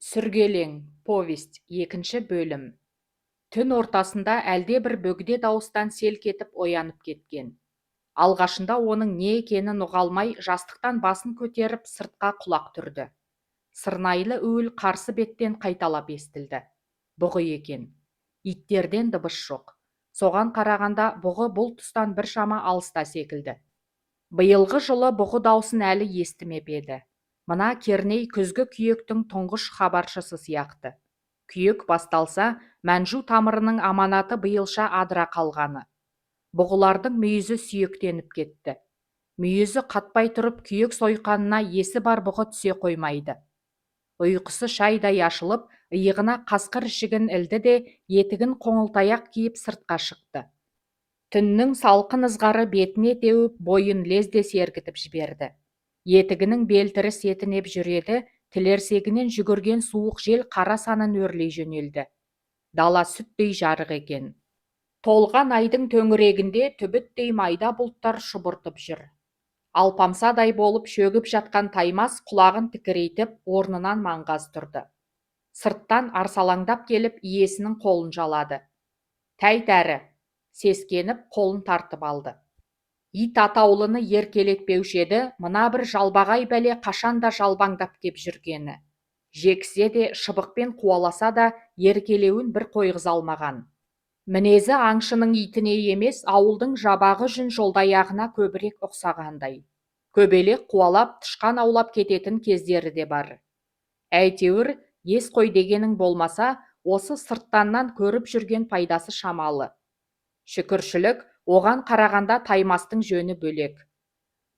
Сүргелең, повесть, екінші бөлім. Түн ортасында әлдебір бөгде дауыстан селк етіп оянып кеткен. Алғашында оның не екенін ұға алмай, жастықтан басын көтеріп, сыртқа құлақ түрді. Сырнайлы уіл қарсы беттен қайталап естілді. Бұғы екен. Иттерден дыбыс жоқ. Соған қарағанда бұғы бұл тұстан біршама алыста секілді. Биылғы жылы бұғы даусын әлі естімеп еді. Мына керней күзгі күйектің тұңғыш хабаршысы сияқты. Күйек басталса, мәнжу тамырының аманаты биылша адыра қалғаны. Бұғылардың мүйізі сүйектеніп кетті. Мүйізі қатпай тұрып күйек сойқанына есі бар бұғы түсе қоймайды. Ұйқысы шайдай ашылып, иығына қасқыр ішігін ілді де, етігін қоңылтаяқ киіп сыртқа шықты. Түннің салқын ызғары бетіне теуіп, бойын лезде сергітіп жіберді. Етігінің белтірі сетінеп жүр еді, тілерсегінен жүгірген суық жел қара санын өрлей жөнелді. Дала сүттей жарық екен. Толған айдың төңірегінде түбіттей майда бұлттар шұбыртып жүр. Алпамсадай болып шөгіп жатқан Таймас құлағын тікірейтіп, орнынан маңғаз тұрды. Сырттан арсалаңдап келіп, иесінің қолын жалады. Тәйт әрі! Сескеніп, қолын тартып алды. Ит атаулыны еркелетпеуші еді, мына бір жалбағай бәле қашанда жалбаңдап кеп жүргені. Жекісе де, шыбықпен қуаласа да, еркелеуін бір қойғыза алмаған. Мінезі аңшының итіне емес, ауылдың жабағы жүн жолдаяғына көбірек ұқсағандай. Көбелек қуалап, тышқан аулап кететін кездері де бар. Әйтеуір, ес қой дегенің болмаса, осы сырттаннан көріп жүрген пайдасы шамалы. Шүкіршілік, оған қарағанда Таймастың жөні бөлек.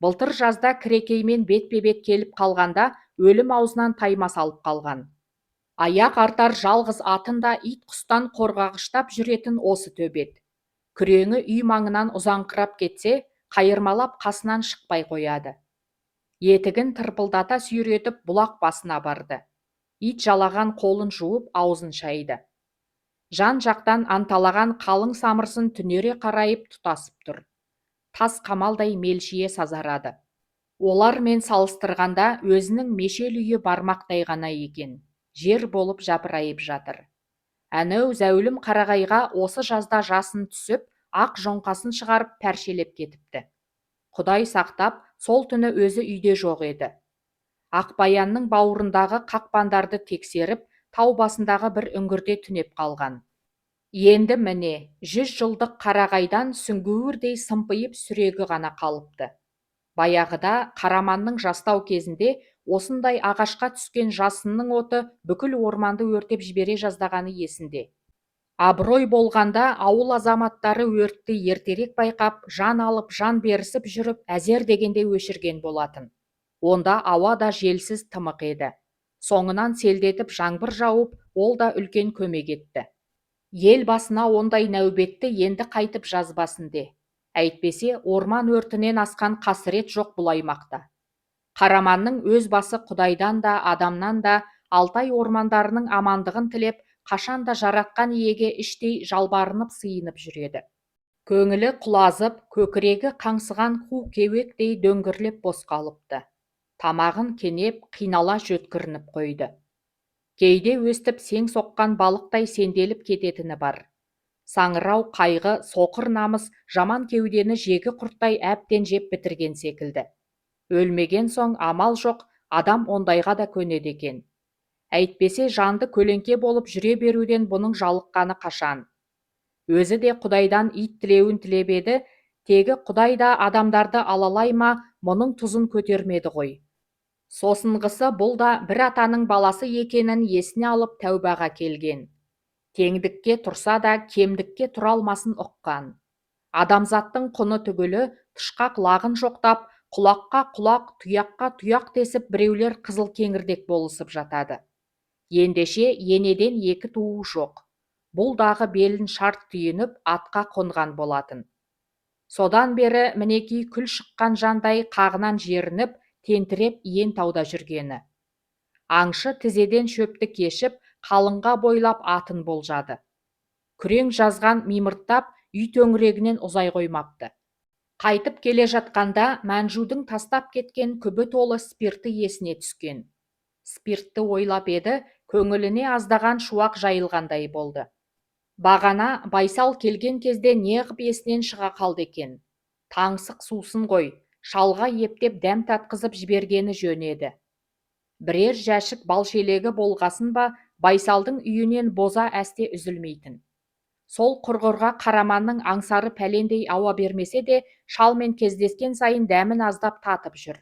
Былтыр жазда Кірекеймен бетпе-бет келіп қалғанда өлім аузынан Таймас алып қалған. Аяқ артар жалғыз атын да ит-құстан қорғағыштап жүретін осы төбет. Күреңі үй маңынан ұзаңқырап кетсе, қайырмалап қасынан шықпай қояды. Етігін тырпылдата сүйретіп бұлақ басына барды. Ит жалаған қолын жуып, аузын шайды. Жан-жақтан анталаған қалың самырсын түнере қарайып тұтасып тұр. Тас қамалдай мелшие сазарады. Олармен салыстырғанда өзінің мешел үйі бармақтай ғана екен. Жер болып жапырайып жатыр. Әнеу зәулім қарағайға осы жазда жасын түсіп, ақ жоңқасын шығарып пәршелеп кетіпті. Құдай сақтап, сол түні өзі үйде жоқ еді. Ақбаянның бауырындағы қақпандарды тексеріп, тау басындағы бір үңгірде түнеп қалған. Енді міне, 100 жылдық қарағайдан сүңгуірдей сымпиып сүрегі ғана қалыпты. Баяғыда Қараманның жастау кезінде осындай ағашқа түскен жасынның оты бүкіл орманды өртеп жібере жаздағаны есінде. Абырой болғанда ауыл азаматтары өртті ертерек байқап, жан алып, жан берісіп жүріп, әзер дегенде өшірген болатын. Онда ауа да желсіз тымық еді. Соңынан селдетіп жаңбыр жауып, ол да үлкен көмек етті. Ел басына ондай нәубетті енді қайтып жазбасын де. Әйтпесе, орман өртінен асқан қасірет жоқ бұл аймақта. Қараманның өз басы Құдайдан да, адамнан да Алтай ормандарының амандығын тілеп, қашанда Жаратқан иеге іштей жалбарынып сыйынып жүреді. Көңілі құлазып, көкірегі қаңсыған қу кеуектей дөңгірлеп бос қалыпты. Тамағын кенеп, қинала жөткірініп қойды. Кейде өстіп сең соққан балықтай сенделіп кететіні бар. Саңырау қайғы, соқыр намыс жаман кеудені жегі құрттай әбден жеп бітірген секілді. Өлмеген соң амал жоқ, адам ондайға да көнеді екен. Әйтпесе жанды көлеңке болып жүре беруден бұның жалыққаны қашан. Өзі де Құдайдан ит тілеуін тілеп еді, тегі Құдай да адамдарды алалай ма, мұның тұзын көтермеді ғой. Сосынғысы бұл да бір атаның баласы екенін есіне алып тәубаға келген. Теңдікке тұрса да, кемдікке тұра алмасын ұққан. Адамзаттың құны түгілі тышқақ лағын жоқтап, құлаққа құлақ, тұяққа тұяқ десіп біреулер қызыл кеңірдек болысып жатады. Ендеше енеден екі туу жоқ. Бұл дағы белін шарт түйініп, атқа қонған болатын. Содан бері мінеки күл шыққан жандай қағынан жерініп, тентіреп иен тауда жүргені. Аңшы тізеден шөпті кешіп, қалыңға бойлап атын болжады. Күрең жазған мимырттап, үй төңірегінен ұзай қоймапты. Қайтып келе жатқанда Мәнжудың тастап кеткен күбі толы спирті есіне түскен. Спиртті ойлап еді, Көңіліне аздаған шуақ жайылғандай болды. Бағана Байсал келген кезде неғып есінен шыға қалды екен? Таңсық сусын ғой, шалға ептеп дәм татқызып жібергені жөн еді. Бірер жәшік балшелегі болғасын ба, Байсалдың үйінен боза әсте үзілмейтін. Сол құрғырға Қараманның аңсары пәлендей ауа бермесе де, шалмен кездескен сайын дәмін аздап татып жүр.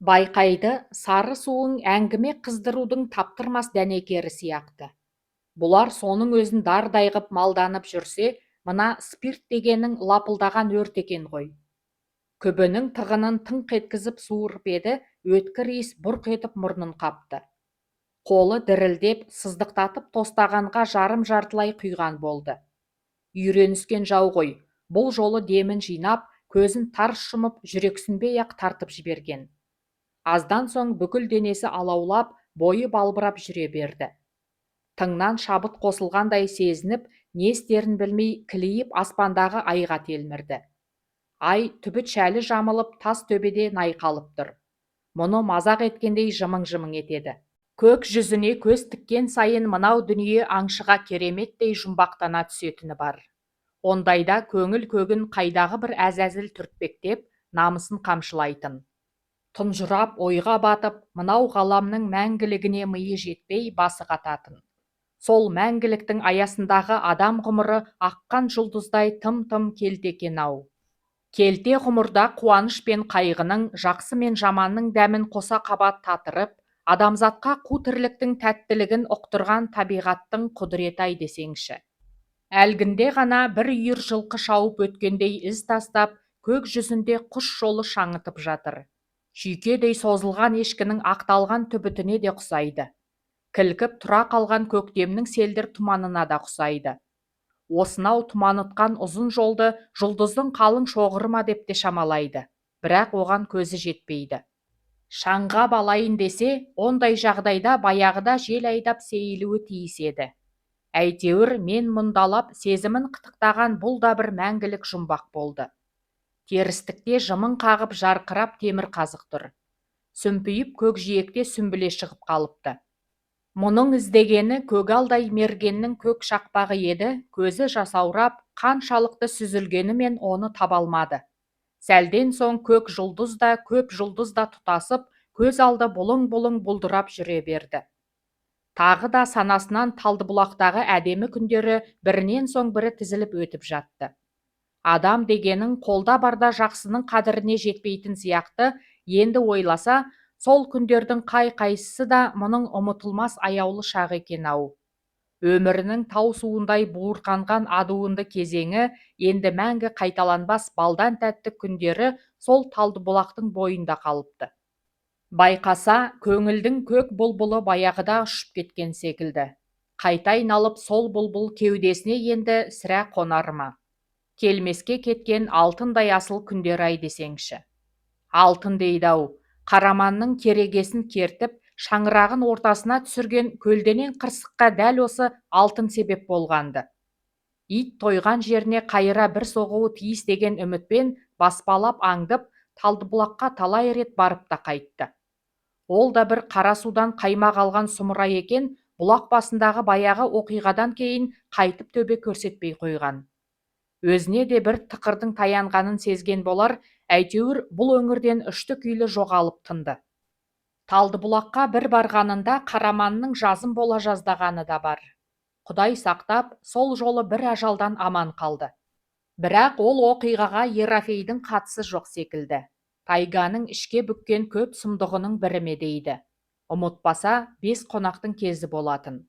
Байқайды, сары суың әңгіме қыздырудың таптырмас дәнекері сияқты. Бұлар соның өзін дардай ғып малданып жүрсе, мына спирт дегенің лапылдаған өрт екен ғой. Күбінің тығынын тыңқ еткізіп суырып еді, өткір иіс бұрқ етіп мұрнын қапты. Қолы дірілдеп, сыздықтатып тостағанға жарым-жартылай құйған болды. Үйреніскен жау ғой, бұл жолы демін жинап, көзін тарс жұмып, жүрексінбей-ақ тартып жіберген. Аздан соң бүкіл денесі алаулап, бойы балбырап жүре берді. Тыңнан шабыт қосылғандай сезініп, не істерін білмей, кілейіп аспандағы айға телмірді. Ай түбіт шәлі жамылып, тас төбеде найқалып тұр. Мұны мазақ еткендей жымың-жымың етеді. Көк жүзіне көз тіккен сайын мынау дүние аңшыға кереметтей жұмбақтана түсетіні бар. Ондайда көңіл көгін қайдағы бір әзәзіл түртпектеп, намысын қамшылайтын. Тұнжырап, ойға батып, мынау ғаламның мәңгілігіне миы жетпей басы қататын. Сол мәңгіліктің аясындағы адам ғұмыры аққан жұлдыздай тым-тым келте екен-ау. Келте ғұмырда қуаныш пен қайғының, жақсы мен жаманның дәмін қоса қабат татырып, адамзатқа қу тірліктің тәттілігін ұқтырған табиғаттың құдіреті-ай десеңші. Әлгінде ғана бір үйір жылқы шауып өткендей із тастап, көк жүзінде құс жолы шаңытып жатыр. Шүйкедей созылған ешкінің ақталған түбітіне де ұқсайды. Кілкіп тұра қалған көктемнің селдір тұманына да ұқсайды. Осынау тұманытқан ұзын жолды жұлдыздың қалың шоғыры ма деп те шамалайды, бірақ оған көзі жетпейді. Шаңға балайын десе, ондай жағдайда баяғыда жел айдап сейілуі тиіс еді. Әйтеуір мен мұндалап сезімін қытықтаған бұл да бір мәңгілік жұмбақ болды. Терістікте жымың қағып жарқырап темір қазық тұр. Сүмпиіп көкжиекте сүмбіле шығып қалыпты. Мұның іздегені көгалдай мергеннің көк шақпағы еді, көзі жасаурап, қаншалықты сүзілгенімен оны таба алмады. Сәлден соң көк жұлдыз да, көп жұлдыз да тұтасып, көз алды бұлың-бұлың бұлдырап жүре берді. Тағы да санасынан Талдыбұлақтағы әдемі күндері бірінен соң бірі тізіліп өтіп жатты. Адам дегенің қолда барда жақсының қадіріне жетпейтін сияқты, енді ойласа, сол күндердің қай-қайсысы да мұның ұмытылмас аяулы шағы екен-ау. Өмірінің тау суындай буырқанған адуынды кезеңі, енді мәңгі қайталанбас балдан тәтті күндері сол Талдыбұлақтың бойында қалыпты. Байқаса, көңілдің көк бұлбұлы баяғыда ұшып кеткен секілді. Қайта айналып сол бұлбұл кеудесіне енді сірә қонар ма? Келмеске кеткен алтындай асыл күндер-ай десеңші. Алтын дейді-ау, Қараманның керегесін кертіп, шаңырағын ортасына түсірген көлденең қырсыққа дәл осы алтын себеп болғанды. Ит тойған жеріне қайыра бір соғуы тиіс деген үмітпен баспалап аңдып, Талдыбұлаққа талай рет барып та қайтты. Ол да бір қара судан қаймақ алған сұмырай екен, бұлақ басындағы баяғы оқиғадан кейін қайтып төбе көрсетпей қойған. Өзіне де бір тықырдың таянғанын сезген болар, әйтеуір бұл өңірден үшті-күйлі жоғалып тынды. Талдыбұлаққа бір барғанында Қараманның жазым бола жаздағаны да бар. Құдай сақтап, сол жолы бір ажалдан аман қалды. Бірақ ол оқиғаға Ерофейдің қатысы жоқ секілді. Тайганың ішке бүккен көп сұмдығының бірі ме дейді. Ұмытпаса, бес қонақтың кезі болатын.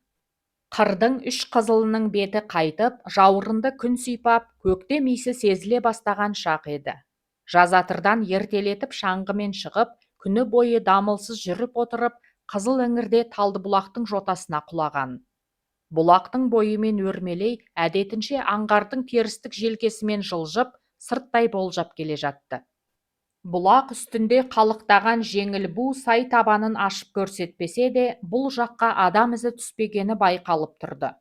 Қырдың үш қызылының беті қайтып, жауырынды күн сипап, көктем иісі сезіле бастаған шақ еді. Жазатырдан ертелетіп шаңғымен шығып, күні бойы дамылсыз жүріп отырып, қызыл іңірде Талдыбұлақтың жотасына құлаған. Бұлақтың бойымен өрмелей, әдетінше аңғардың терістік желкесімен жылжып, сырттай болжап келе жатты. Бұлақ үстінде қалықтаған жеңіл бу сай табанын ашып көрсетпесе де, бұл жаққа адам ізі түспегені байқалып тұрды.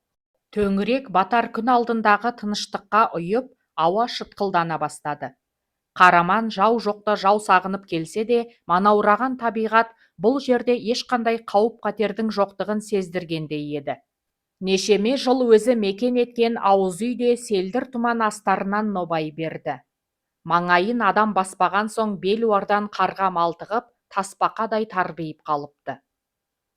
Төңірек батар күн алдындағы тыныштыққа ұйып, ауа шытқылдана бастады. Қараман жау жоқта жау сағынып келсе де, манаураған табиғат бұл жерде ешқандай қауіп-қатердің жоқтығын сездіргендей еді. Нешеме жыл өзі мекен еткен ауыз үй де селдір тұман астарынан нобай берді. Маңайын адам баспаған соң белуардан қарға малтығып, тасбақадай тарбиып қалыпты.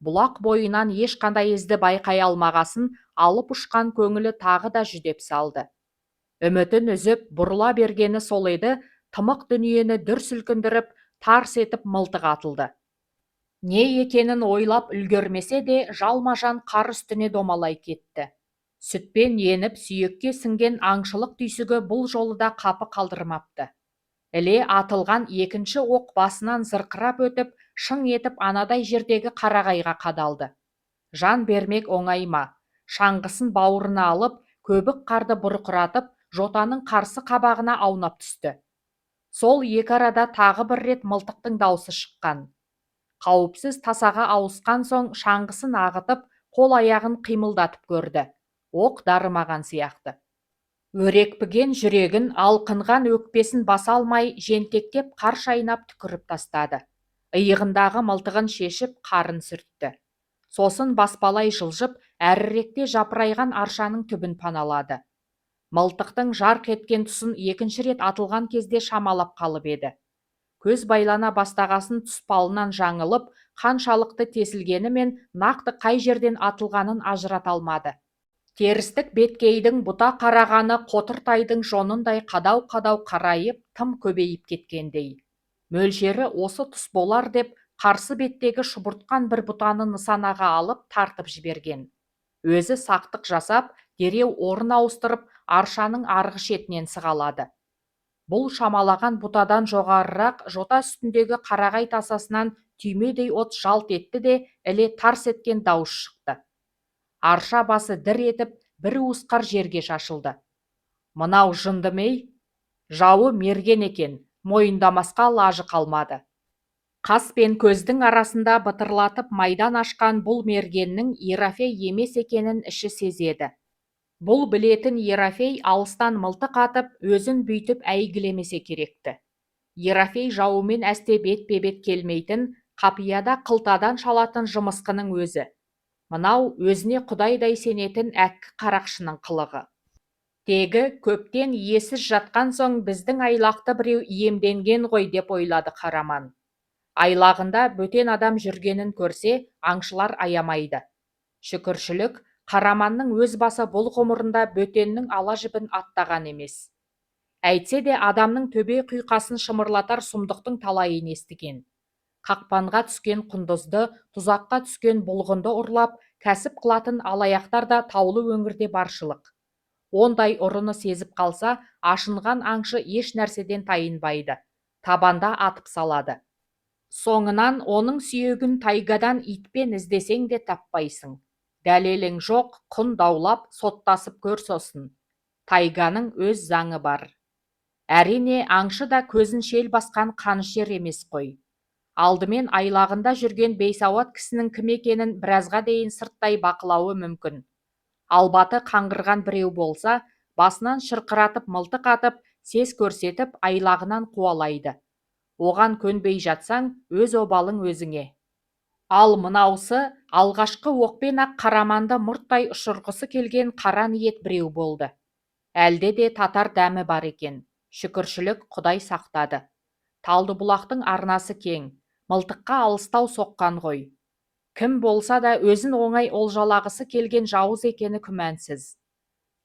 Бұлақ бойынан ешқандай ізді байқай алмағасын, алып ұшқан көңілі тағы да жүдеп салды. Үмітін үзіп, бұрыла бергені сол еді, тымық дүниені дүр сілкіндіріп, тарс етіп мылтық атылды. Не екенін ойлап үлгермесе де, жалма-жан қар үстіне домалай кетті. Сүтпен еніп, сүйекке сіңген аңшылық түйсігі бұл жолы да қапы қалдырмапты. Іле атылған екінші оқ басынан зырқырап өтіп, шың етіп анадай жердегі қарағайға қадалды. Жан бермек оңай ма? Шаңғысын бауырына алып, көбік қарды бұрқыратып, жотаның қарсы қабағына аунап түсті. Сол екі арада тағы бір рет мылтықтың даусы шыққан. Қауіпсіз тасаға ауысқан соң шаңғысын ағытып, қол-аяғын қимылдатып көрді. Оқ дарымаған сияқты. Өрекпіген жүрегін, алқынған өкпесін баса алмай, жентектеп қар шайнап түкіріп тастады. Иығындағы мылтығын шешіп, қарын сүртті. Сосын баспалай жылжып, әріректе жапырайған аршаның түбін паналады. Мылтықтың жарқ еткен тұсын екінші рет атылған кезде шамалап қалып еді. Көз байлана бастағасын тұспалынан жаңылып, қаншалықты тесілгенімен нақты қай жерден атылғанын ажырата алмады. Терістік беткейдің бұта қарағаны қотыр тайдың жонындай қадау-қадау қарайып, тым көбейіп кеткендей. Мөлшері осы тұс болар деп, қарсы беттегі шұбыртқан бір бұтаны нысанаға алып, тартып жіберген. Өзі сақтық жасап, дереу орын ауыстырып, аршаның арғы шетінен сығалады. Бұл шамалаған бұтадан жоғарырақ жота үстіндегі қарағай тасасынан түймедей от жалт етті де, іле тарс еткен дауыс шықты. Арша басы дір етіп, бір уыс қар жерге шашылды. Мынау жынды ма ей? Жауы мерген екен, мойындамасқа лажы қалмады. Қас пен көздің арасында бытырлатып майдан ашқан бұл мергеннің Ерофей емес екенін іші сезеді. Бұл білетін Ерофей алыстан мылтық атып, өзін бүйтіп әйгілемесе керекті. Ерофей жауымен әсте бетпе-бет келмейтін, қапияда қылтадан шалатын жымысқының өзі. Мынау өзіне құдайдай сенетін әккі қарақшының қылығы. Тегі көптен иесіз жатқан соң біздің айлақты біреу иемденген ғой деп ойлады Қараман. Айлағында бөтен адам жүргенін көрсе, аңшылар аямайды. Шүкіршілік, Қараманның өз басы бұл ғұмырында бөтеннің ала жібін аттаған емес. Әйтсе де адамның төбе құйқасын шымырлатар сұмдықтың талайын естіген. Қақпанға түскен құндызды, тұзаққа түскен бұлғынды ұрлап, кәсіп қылатын алаяқтар да таулы өңірде баршылық. Ондай ұрыны сезіп қалса, ашынған аңшы еш нәрседен тайынбайды. Табанда атып салады. Соңынан оның сүйегін тайгадан итпен іздесең де таппайсың. Дәлелің жоқ, құн даулап, соттасып көр сосын. Тайганың өз заңы бар. Әрине, аңшы да көзін шел басқан қанішер емес қой. Алдымен айлағында жүрген бейсауат кісінің кім екенін біразға дейін сырттай бақылауы мүмкін. Албаты қаңғырған біреу болса, басынан шырқыратып мылтық атып, сес көрсетіп, айлағынан қуалайды. Оған көнбей жатсаң, өз обалың өзіңе. Ал мынаусы алғашқы оқпен-ақ Қараманды мұрттай ұшырғысы келген қара ниет біреу болды. Әлде де татар дәмі бар екен. Шүкіршілік, Құдай сақтады. Талдыбұлақтың арнасы кең, мылтыққа алыстау соққан ғой. Кім болса да өзін оңай олжалағысы келген жауыз екені күмәнсіз.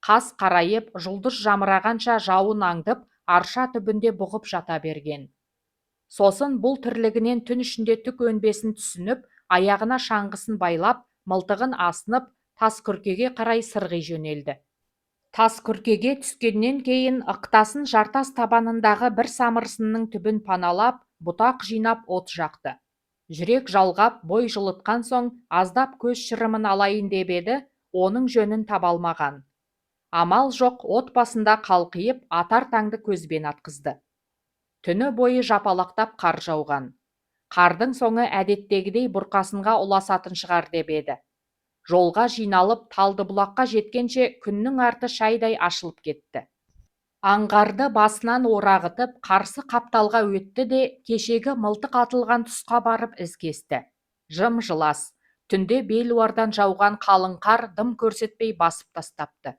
Қас қарайып, жұлдыз жамырағанша жауын аңдып, арша түбінде бұғып жата берген. Сосын бұл тірлігінен түн ішінде түк өнбесін түсініп, аяғына шаңғысын байлап, мылтығын асынып, Таскүркеге қарай сырғи жөнелді. Таскүркеге түскеннен кейін ықтасын жартас табанындағы бір самырсынның түбін паналап, бұтақ жинап от жақты. Жүрек жалғап, бой жылытқан соң аздап көз шырымын алайын деп еді, оның жөнін таба алмаған. Амал жоқ, от басында қалқиып, атар таңды көзбен атқызды. Түні бойы жапалақтап қар жауған. Қардың соңы әдеттегідей бұрқасынға ұласатын шығар деп еді. Жолға жиналып, Талдыбұлаққа жеткенше күннің арты шайдай ашылып кетті. Аңғарды басынан орағытып қарсы қапталға өтті де кешегі мылтық атылған тұсқа барып із кесті. Жым-жылас. Түнде белуардан жауған қалың қар дым көрсетпей басып тастапты.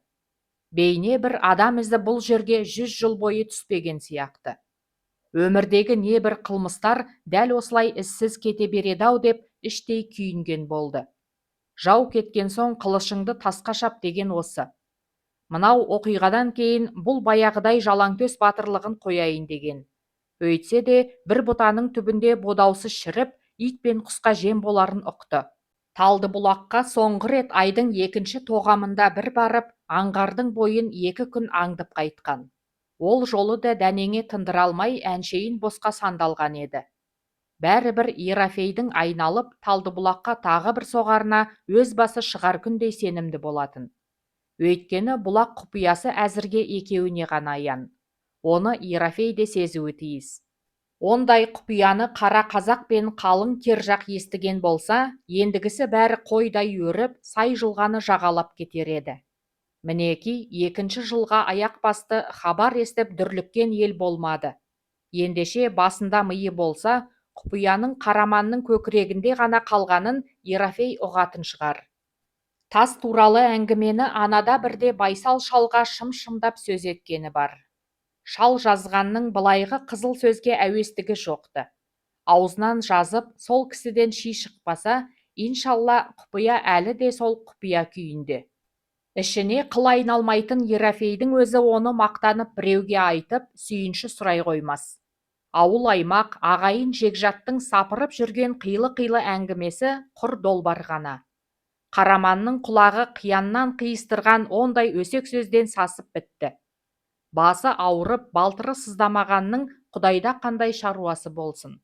Бейне бір адам ізі бұл жерге 100 жыл бойы түспеген сияқты. Өмірдегі небір қылмыстар дәл осылай ізсіз кете береді-ау деп іштей күйінген болды. Жау кеткен соң қылышыңды тасқа шап деген осы. Мынау оқиғадан кейін бұл баяғыдай жалаңтөс батырлығын қояйын деген. Өйтсе де бір бұтаның түбінде бодаусыз шіріп, ит пен құсқа жем боларын ұқты. Талдыбұлаққа соңғы рет айдың екінші тоғамында бір барып, аңғардың бойын 2 күн аңдып қайтқан. Ол жолы да дәнеңе тындыра алмай әншейін босқа сандалған еді. Бәрібір Ерофейдің айналып Талдыбұлаққа тағы бір соғарына өз басы шығар күндей сенімді болатын. Өйткені бұлақ құпиясы әзірге екеуіне ғана аян. Оны Ерофей де сезуі тиіс. Ондай құпияны қара қазақ пен қалың кержақ естіген болса, ендігісі бәрі қойдай өріп, сай-жылғаны жағалап кетер еді. Мінеки, екінші жылға аяқ басты, хабар естіп дүрліккен ел болмады. Ендеше басында миы болса, құпияның Қараманның көкірегінде ғана қалғанын Ерофей ұғатын шығар. Тас туралы әңгімені анада бірде Байсал шалға шым-шымдап сөз еткені бар. Шал жазғанның былайғы қызыл сөзге әуестігі жоқ-ты. Аузынан жазып, сол кісіден ши шықпаса, иншалла, құпия әлі де сол құпия күйінде. Ішіне қыл айналмайтын Ерофейдің өзі оны мақтанып біреуге айтып, сүйінші сұрай қоймас. Ауыл-аймақ, ағайын-жекжаттың сапырып жүрген қилы-қилы әңгімесі құр долбар ғана. Қараманның құлағы қияннан қиыстырған ондай өсек сөзден сасып бітті. Басы ауырып, балтыры сыздамағанның құдайда қандай шаруасы болсын.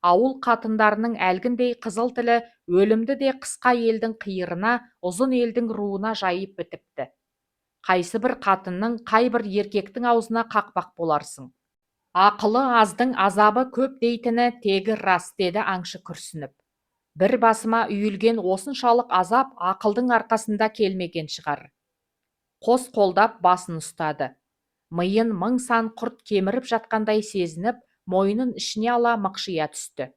Ауыл қатындарының әлгіндей қызыл тілі өлімді де қысқа елдің қиырына, ұзын елдің руына жайып бітіпті. Қайсыбір қатынның, қайбір еркектің аузына қақпақ боларсың. Ақылы аздың азабы көп дейтіні тегі рас, деді аңшы күрсініп. Бір басыма үйілген осыншалық азап ақылдың арқасында келмеген шығар. Қос қолдап басын ұстады. Миын мың сан құрт кеміріп жатқандай сезініп, мойнын ішіне ала мықшия түсті.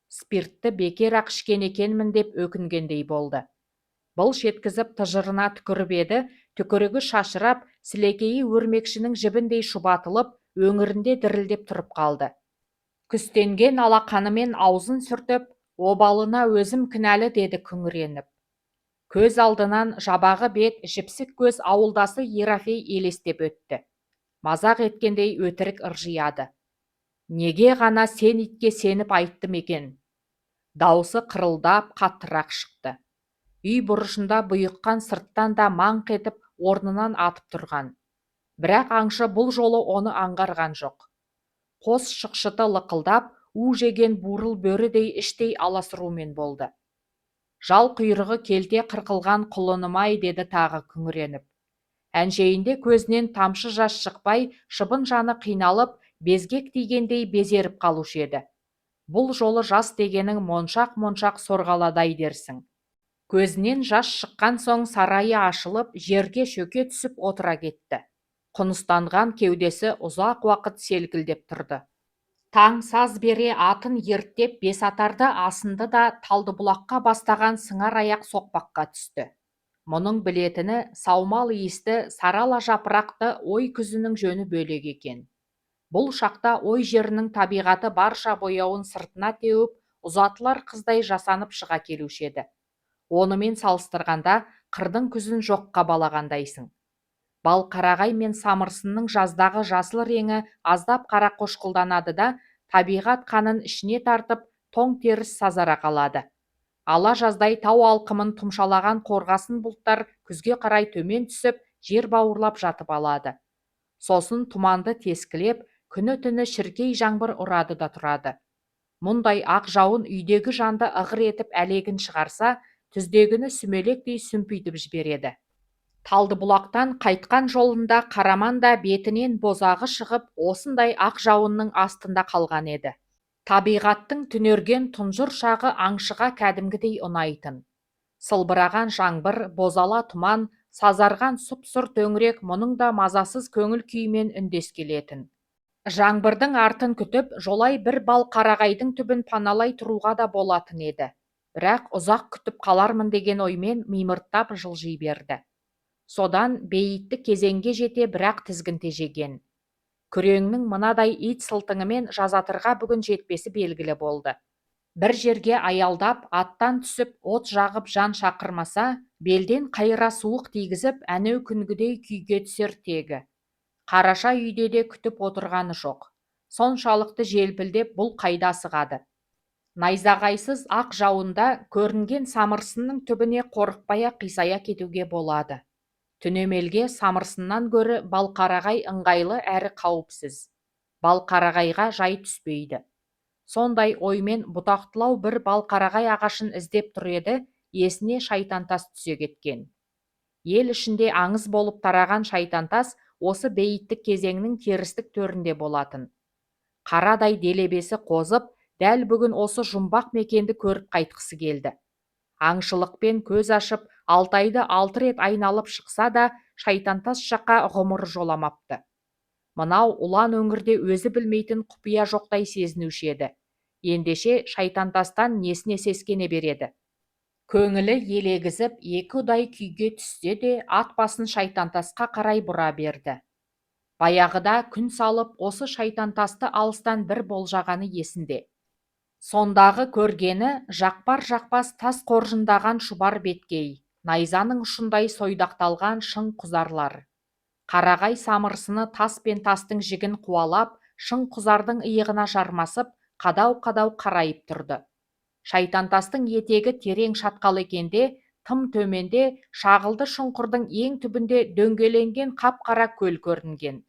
Спиртті бекер-ақ ішкен екенмін деп өкінгендей болды. Былш еткізіп тыжырына түкіріп еді, түкірігі шашырап, сілекейі өрмекшінің жібіндей шұбатылып, өңірінде дірілдеп тұрып қалды. Күстенген алақанымен аузын сүртіп, обалына өзім кінәлі деді күңіреніп. Көз алдынан жабағы бет, жіпсік көз ауылдасы Ерофей елестеп өтті. Мазақ еткендей өтірік ыржияды. Неге ғана сен итке сеніп айттым екен? Даусы қырылдап, қаттырақ шықты. Үй бұрышында бұйыққан сырттан да маңқ етіп орнынан атып тұрған. Бірақ аңшы бұл жолы оны аңғарған жоқ. Қос шықшыты лықылдап, у жеген бурыл бөрідей іштей аласұрумен болды. Жал құйрығы келте қырқылған құлыным-ай деді тағы күңіреніп. Әншейінде көзінен тамшы жас шықпай, шыбын жаны қиналып, безгек тигендей безеріп қалушы еді. Бұл жолы жас дегенің моншақ-моншақ сорғаладай дерсің. Көзінен жас шыққан соң сарайы ашылып, жерге шөке түсіп отыра кетті. Құныстанған кеудесі ұзақ уақыт селкілдеп тұрды. Таң саз бере атын ерттеп бесатарды асынды да Талдыбұлаққа бастаған сыңар аяқ соқпаққа түсті. Мұның білетіні саумал иісті сарала жапырақты ой күзінің жөні бөлек екен. Бұл шақта ой жерінің табиғаты барша бояуын сыртына теуіп, ұзатылар қыздай жасанып шыға келуші еді. Онымен салыстырғанда қырдың күзін жоққа балағандайсың. Балқарағай мен самырсынның жаздағы жасыл реңі аздап қарақошқылданады да, табиғат қанын ішіне тартып, тоң теріс сазара қалады. Ала жаздай тау алқымын тұмшалаған қорғасын бұлттар күзге қарай төмен түсіп, жер бауырлап жатып алады. Сосын тұманды тескілеп, күні-түні шіркей жаңбыр ұрады да тұрады. Мұндай ақ жауын үйдегі жанды ығыр етіп әлегін шығарса, түздегіні сүмелектей сүмпитіп жібереді. Талдыбұлақтан қайтқан жолында Қараман да бетінен бозағы шығып, осындай ақ жауынның астында қалған еді. Табиғаттың түнерген тұнжыр шағы аңшыға кәдімгідей ұнайтын. Сылбыраған жаңбыр, бозала тұман, Сазарған сұп-сұр төңірек мұның да мазасыз көңіл күйімен үндес келетін. Жаңбырдың артын күтіп, жолай бір бал қарағайдың түбін паналай тұруға да болатын еді. Бірақ ұзақ күтіп қалармын деген оймен мимырттап жылжи берді. Содан бейіттік кезеңге жете бірақ тізгін тежеген. Күреңнің мынадай ит сылтыңымен жазатырға бүгін жетпесі белгілі болды. Бір жерге аялдап, аттан түсіп, от жағып жан шақырмаса, белден қайыра суық тигізіп, әнеу күнгідей күйге түсер тегі. Қараша үйде де күтіп отырғаны жоқ. Соншалықты желпілдеп бұл қайда асығады? Найзағайсыз ақ жауында көрінген самырсынның түбіне қорықпай-ақ қисая кетуге болады. Түнемелге самырсыннан гөрі балқарағай ыңғайлы әрі қауіпсіз. Балқарағайға жай түспейді. Сондай оймен бұтақтылау бір балқарағай ағашын іздеп тұр еді, есіне шайтантас түсе кеткен. Ел ішінде аңыз болып тараған шайтантас осы бейіттік кезеңнің терістік төрінде болатын. Қарадай делебесі қозып, дәл бүгін осы жұмбақ мекенді көріп қайтқысы келді. Аңшылықпен көз ашып, Алтайды 6 рет айналып шықса да, шайтантас жаққа ғұмыры жоламапты. Мынау ұлан өңірде өзі білмейтін құпия жоқтай сезінуші еді. Ендеше шайтантастан несіне сескене береді? Көңілі елегізіп, екі ұдай күйге түссе де, ат басын шайтантасқа қарай бұра берді. Баяғыда күн салып, осы шайтантасты алыстан бір болжағаны есінде. Сондағы көргені жақпар-жақпас тас қоржындаған шұбар беткей, найзаның ұшындай сойдақталған шың құзарлар. Қарағай самырсыны тас пен тастың жігін қуалап, шың құзардың иығына жармасып, қадау-қадау қарайып тұрды. Шайтантастың етегі терең шатқал екенде, тым төменде шағылды шұңқырдың ең түбінде дөңгеленген қап-қара көл көрінген.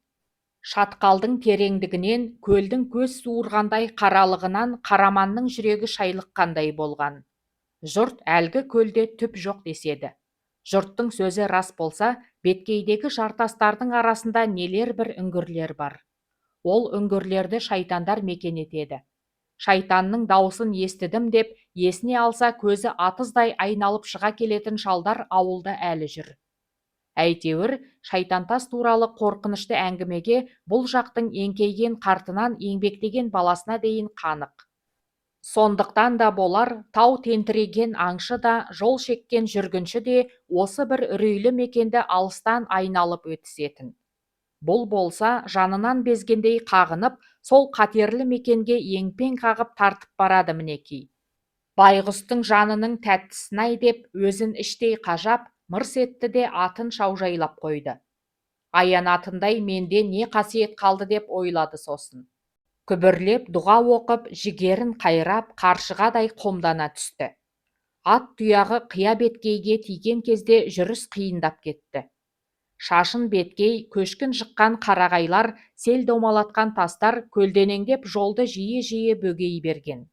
Шатқалдың тереңдігінен, көлдің көз суырғандай қаралығынан Қараманның жүрегі шайлыққандай болған. Жұрт әлгі көлде түп жоқ деседі. Жұрттың сөзі рас болса, беткейдегі жартастардың арасында нелер бір үңгірлер бар. Ол үңгірлерді шайтандар мекен етеді. Шайтанның даусын естідім деп, есіне алса көзі атыздай айналып шыға келетін шалдар ауылда әлі жүр. Әйтеуір, шайтантас туралы қорқынышты әңгімеге бұл жақтың еңкейген қартынан еңбектеген баласына дейін қанық. Сондықтан да болар, тау тентіреген аңшы да, жол шеккен жүргінші де осы бір үрейлі мекенді алыстан айналып өтісетін. Бұл болса, жанынан безгендей қағынып, сол қатерлі мекенге еңпең қағып тартып барады мінекей. Байғұстың жанының тәттісін-ай деп, өзін іштей қажап, мырс етті де атын шаужайлап қойды. Аянатындай менде не қасиет қалды деп ойлады сосын. Күбірлеп дұға оқып, жігерін қайрап, қаршығадай қомдана түсті. Ат тұяғы қия беткейге тиген кезде жүріс қиындап кетті. Шашын беткей, көшкін жыққан қарағайлар, сел домалатқан тастар көлденеңдеп жолды жиі-жиі бөгей берген.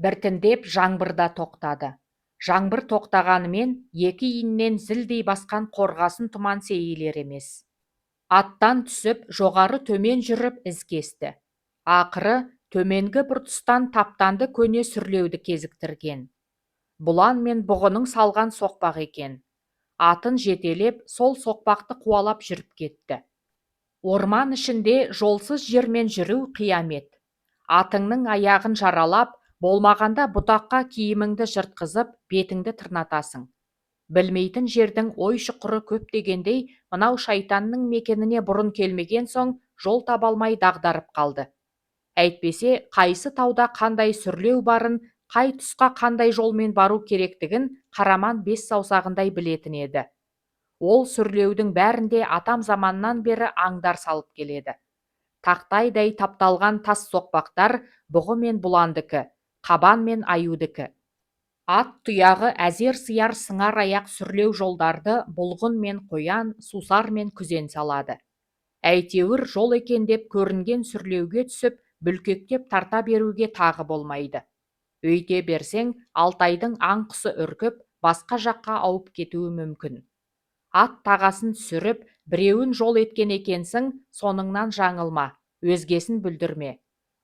Біртіндеп жаңбыр да тоқтады. Жаңбыр тоқтағанымен екі иіннен зілдей басқан қорғасын тұман сейілер емес. Аттан түсіп, жоғары төмен жүріп із кесті. Ақыры төменгі бір тұстан таптанды көне сүрлеуді кезіктірген. Бұлан мен бұғының салған соқпақ екен. Атын жетелеп, сол соқпақты қуалап жүріп кетті. Орман ішінде жолсыз жермен жүру қиямет. Атыңның аяғын жаралап, болмағанда бұтаққа киіміңді жыртқызып, бетіңді тырнатасың. Білмейтін жердің ой шұқыры көп дегендей, мынау шайтанның мекеніне бұрын келмеген соң жол таба алмай дағдарып қалды. Әйтпесе, қайсы тауда қандай сүрлеу барын, қай тұсқа қандай жолмен бару керектігін Қараман бес саусағындай білетін еді. Ол сүрлеудің бәрінде атам заманнан бері аңдар салып келеді. Тақтайдай тапталған тас соқпақтар бұғы мен бұландікі, қабан мен аюдікі. Ат тұяғы әзер сыяр сыңар аяқ сүрлеу жолдарды бұлғын мен қоян, сусар мен күзен салады. Әйтеуір жол екен деп көрінген сүрлеуге түсіп, бүлкектеп тарта беруге тағы болмайды. Өйте берсең, Алтайдың аң құсы үркіп, басқа жаққа ауып кетуі мүмкін. Ат тағасын түсіріп, біреуін жол еткен екенсің, соныңнан жаңылма, өзгесін бүлдірме.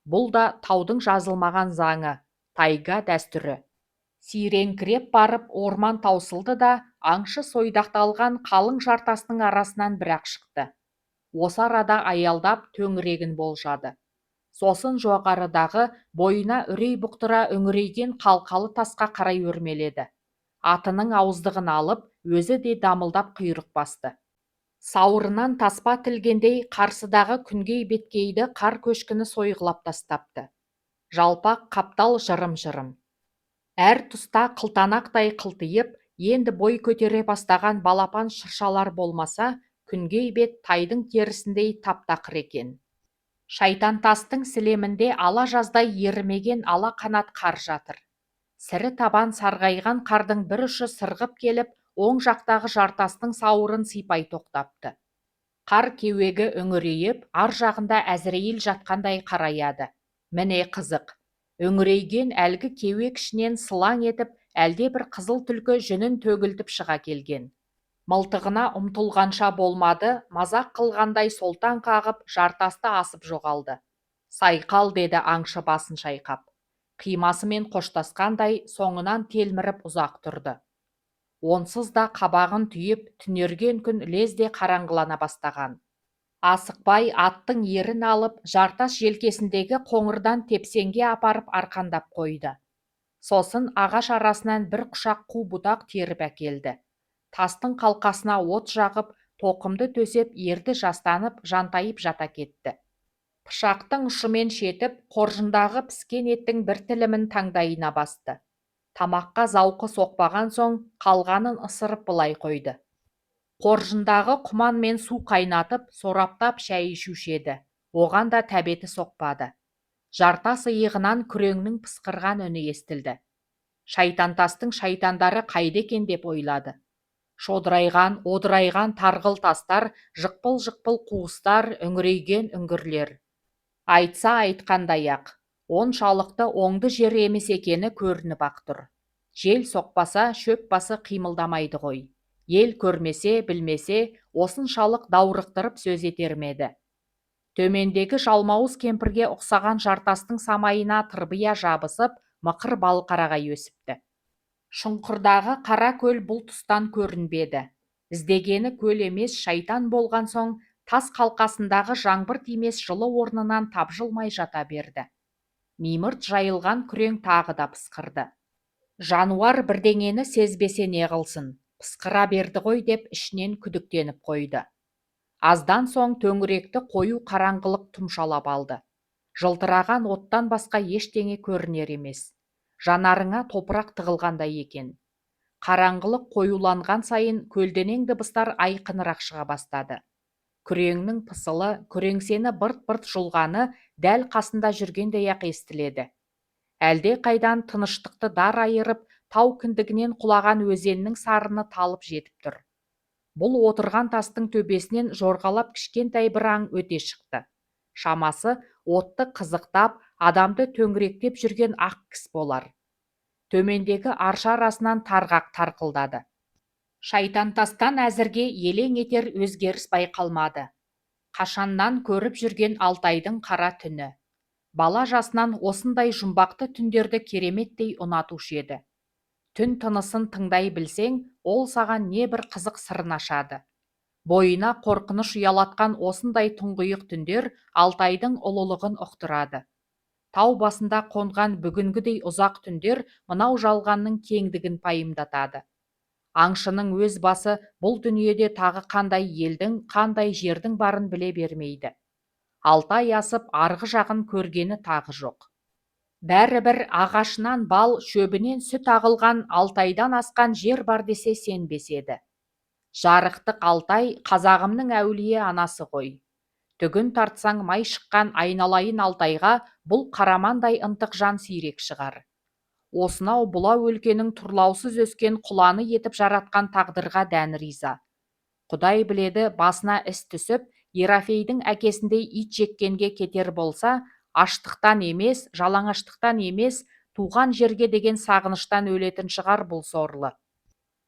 Бұл да таудың жазылмаған заңы, тайга дәстүрі. Сиреңкіреп барып орман таусылды да, аңшы сойдақталған қалың жартастың арасынан бір-ақ шықты. Осы арада аялдап, төңірегін болжады. Сосын жоғарыдағы, бойына үрей бұқтыра үңірейген қалқалы тасқа қарай өрмеледі. Атының ауыздығын алып, өзі де дамылдап құйрық басты. Сауырынан таспа тілгендей қарсыдағы күнгей беткейді қар көшкіні сойғылап тастапты. Жалпақ қаптал жырым-жырым. Әр тұста қылтанақтай қылтиып, енді бой көтере бастаған балапан шыршалар болмаса, күнгей бет тайдың терісіндей тап-тақыр екен. Шайтантастың сілемінде ала жаздай ерімеген ала қанат қар жатыр. Сірі табан сарғайған қардың бір ұшы сырғып келіп, оң жақтағы жартастың сауырын сипай тоқтапты. Қар кеуегі үңірейіп, ар жағында Әзірейіл жатқандай қараяды. Міне қызық. Үңірейген әлгі кеуек ішінен сылаң етіп, әлдебір қызыл түлкі жүнін төгілтіп шыға келген. Мылтығына ұмтылғанша болмады, мазақ қылғандай солтаң қағып, жартасты асып жоғалды. Сайқал, деді аңшы басын шайқап. Қимасымен қоштасқандай, соңынан телміріп ұзақ тұрды. Онсыз да қабағын түйіп, түнерген күн лезде қараңғылана бастаған. Асықпай аттың ерін алып, жартас желкесіндегі қоңырдан тепсеңге апарып арқандап қойды. Сосын ағаш арасынан бір құшақ қу бұтақ теріп әкелді. Тастың қалқасына от жағып, тоқымды төсеп, ерді жастанып, жантайып жата кетті. Пышақтың ұшымен шетіп, қоржындағы піскен еттің бір тілімін таңдайына басты. Тамаққа зауқы соқпаған соң, қалғанын ысырып былай қойды. Қоржындағы құманмен су қайнатып, сораптап шәй ішуші еді. Оған да тәбеті соқпады. Жартас иығынан күреңнің пысқырған үні естілді. Шайтантастың шайтандары қайда екен деп ойлады. Шодырайған, одырайған тарғыл тастар, жықпыл-жықпыл қуыстар, үңірейген үңгірлер. Айтса айтқандай-ақ, оншалықты оңды жер емес екені көрініп-ақ тұр. Жел соқпаса, шөп басы қимылдамайды ғой. Ел көрмесе, білмесе, осыншалық даурықтырып сөз етер ме еді? Төмендегі жалмауыз кемпірге ұқсаған жартастың самайына тырбия жабысып, мықыр балқарағай өсіпті. Шұңқырдағы қара көл бұл тұстан көрінбеді. Іздегені көл емес, шайтан болған соң, тас қалқасындағы жаңбыр тимес жылы орнынан тапжылмай жата берді. Мимырт жайылған күрең тағы да пысқырды. Жануар бірдеңені сезбесе не қылсын, пысқыра берді ғой деп ішінен күдіктеніп қойды. Аздан соң төңіректі қою қараңғылық тұмшалап алды. Жылтыраған оттан басқа ештеңе көрінер емес. Жанарыңа топырақ тығылғандай екен. Қараңғылық қоюланған сайын көлденең дыбыстар айқынырақ шыға бастады. Күреңнің пысылы, күреңсені бырт-бырт жұлғаны дәл қасында жүргендей-ақ естіледі. Әлде қайдан тыныштықты дар айырып, тау кіндігінен құлаған өзеннің сарыны талып жетіп тұр. Бұл отырған тастың төбесінен жорғалап кішкентай бір аң өте шықты. Шамасы, отты қызықтап, адамды төңіректеп жүрген ақ кіс болар. Төмендегі арша арасынан тарғақ тарқылдады. Шайтантастан әзірге елең етер өзгеріс байқалмады. Қашаннан көріп жүрген Алтайдың қара түні. Бала жасынан осындай жұмбақты түндерді кереметтей ұнатушы еді. Түн тынысын тыңдай білсең, ол саған небір қызық сырын ашады. Бойына қорқыныш ұялатқан осындай тұңғиық түндер Алтайдың ұлылығын ұқтырады. Тау басында қонған бүгінгідей ұзақ түндер мынау жалғанның кеңдігін пайымдатады. Аңшының өз басы бұл дүниеде тағы қандай елдің, қандай жердің барын біле бермейді. Алтай асып, арғы жағын көргені тағы жоқ. Бәрібір ағашынан бал, шөбінен сүт ағылған Алтайдан асқан жер бар десе сенбес еді. Жарықтық Алтай қазағымның әулие анасы ғой. Түгін тартсаң май шыққан айналайын Алтайға бұл қарамандай ынтық жан сирек шығар. Осынау бұла өлкенің тұрлаусыз өскен құланы етіп жаратқан тағдырға дән риза. Құдай біледі, басына іс түсіп, Ерофейдің әкесіндей ит жеккенге кетер болса, аштықтан емес, жалаңаштықтан емес, туған жерге деген сағыныштан өлетін шығар бұл сорлы.